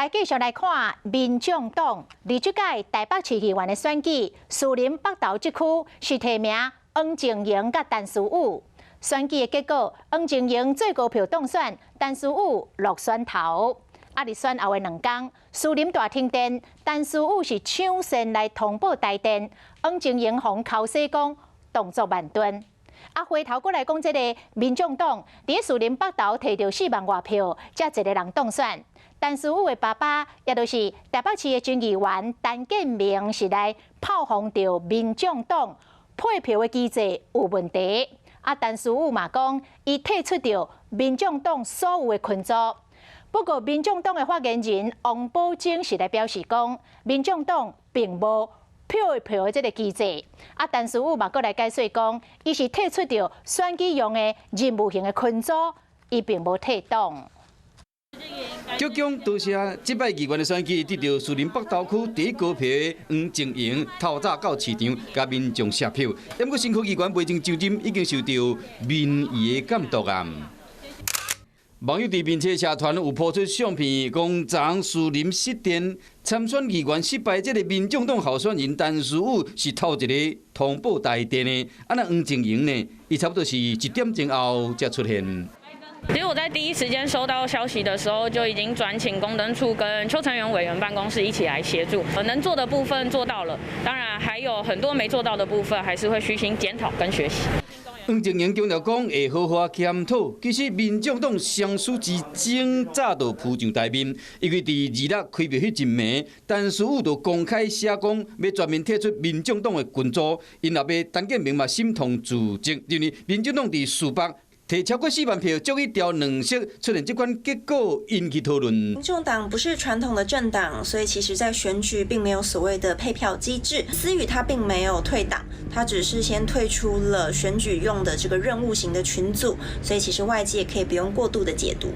來繼續來看民眾黨佇這屆臺北市議員的選舉，士林北投這區是提名黃靜瑩佮陳思宇。選舉的結果，黃靜瑩最高票當選，陳思宇落選頭。啊，佇選後的2工，士林大停電，陳思宇是搶先來通報台電，黃靜瑩予剾洗講動作慢鈍。啊，回頭過來講，這個民眾黨佇士林北投提著4萬外票，才一個人當選。陳思宇的爸爸，也就是臺北市的前議員陳建明，是來炮轟著民眾黨配票的機制有問題。啊，陳思宇嘛講，伊退出著民眾黨所有的群組。不過，民眾黨的發言人王寶貞是來表示講，民眾黨並無配票的這个機制。啊，陳思宇嘛閣來解釋講，伊是退出著選舉用的任務型的群組，伊並無退黨。浙江多謝，這擺議員的選舉得著士林北投區第一高票的黃靜瑩，透早到市場共民眾謝票。不過新科議員袂經就任，已經受著民意的監督啊。網友佇面冊社團有 po 出相片，講昨士林失電參選議員失敗，這个民眾黨候選人陳思宇是頭一个通報台電的。啊，那黃靜瑩呢？伊差不多是1點鐘後才出現。其實我在第一時間收到消息的時候，就已經轉請供燈處跟邱臣遠委員辦公室一起來協助，能做的部分做到了，當然還有很多沒做到的部分，還是會虛心檢討跟學習。黃靜瑩強調講會好好檢討。其實民眾黨相思之爭早就浮上台面，因為佇26開票彼一暝，陳思宇就公開寫講欲全面退出民眾黨的群組，𪜶老爸陳建明嘛心痛辭職，認為民眾黨佇士北提超過4萬票，足以調兩席，出現這款結果引起討論。民眾黨不是傳統的政黨，所以其實在選舉並沒有所謂的配票機制。思宇他並沒有退黨，他只是先退出了選舉用的這個任務型的群組，所以其實外界可以不用過度的解讀。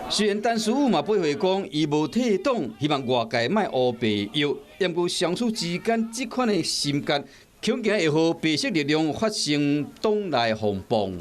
雖然陳思宇嘛回應講，伊無退黨，希望外界莫烏白臆，毋過雙方之間這款的心結，恐驚會予白色力量發生黨內風暴。